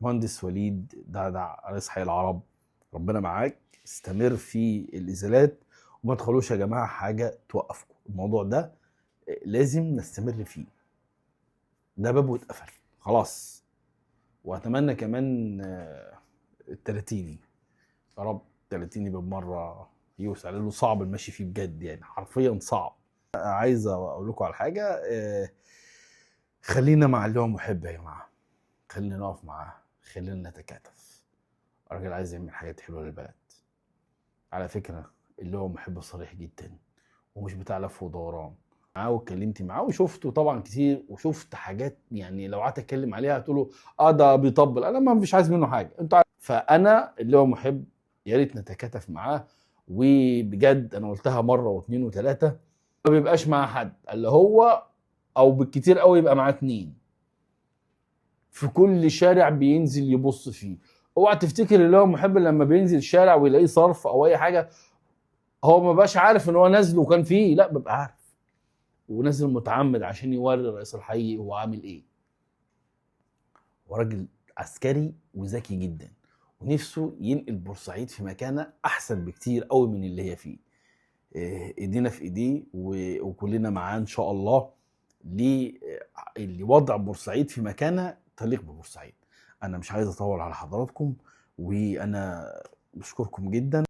مهندس وليد دعدع رئيس حي العرب، ربنا معاك، استمر في الازالات وما تخلوش يا جماعة حاجة توقفكم. الموضوع ده لازم نستمر فيه، ده بابه اتقفل خلاص. واتمنى كمان التلاتيني، يا رب التلاتيني بالمرة يوسع، لانه صعب المشي فيه بجد، يعني حرفيا صعب. عايز اقول لكم على حاجة، خلينا مع اللي هو محب يا جماعة، خلينا نقف معاه، خلينا نتكاتف. الراجل عايز يعمل حاجات حلوة للبلد. على فكرة اللي هو محب صريح جدا ومش بتاع لف ودوران. معاه واتكلمت معاه وشفته طبعا كتير، وشفت حاجات يعني لو قعدت اتكلم عليها هتقولوا ده بيطبل، انا ما مش عايز منه حاجة، انتوا عارف. فانا اللي هو محب يا ريت نتكاتف معاه. وبجد انا قلتها مرة واثنين وثلاثة، ما بيبقاش مع حد اللي هو، او بالكتير قوي يبقى معاه 2 في كل شارع بينزل يبص فيه. اوعى تفتكر اللي هو محب لما بينزل شارع ويلاقيه صرف او اي حاجة هو ما بقاش عارف ان هو نازل وكان فيه، لا ببقى عارف ونازل متعمد عشان يوري الرئيس الحقيقي هو عامل ايه. هو راجل عسكري وذكي جدا، ونفسه ينقل بورسعيد في مكانه احسن بكتير قوي من اللي هي فيه. ايدينا في ايديه وكلنا معاه ان شاء الله لوضع بورسعيد في مكانه تليق ببورسعيد. انا مش عايز اطول على حضراتكم، وانا بشكركم جدا.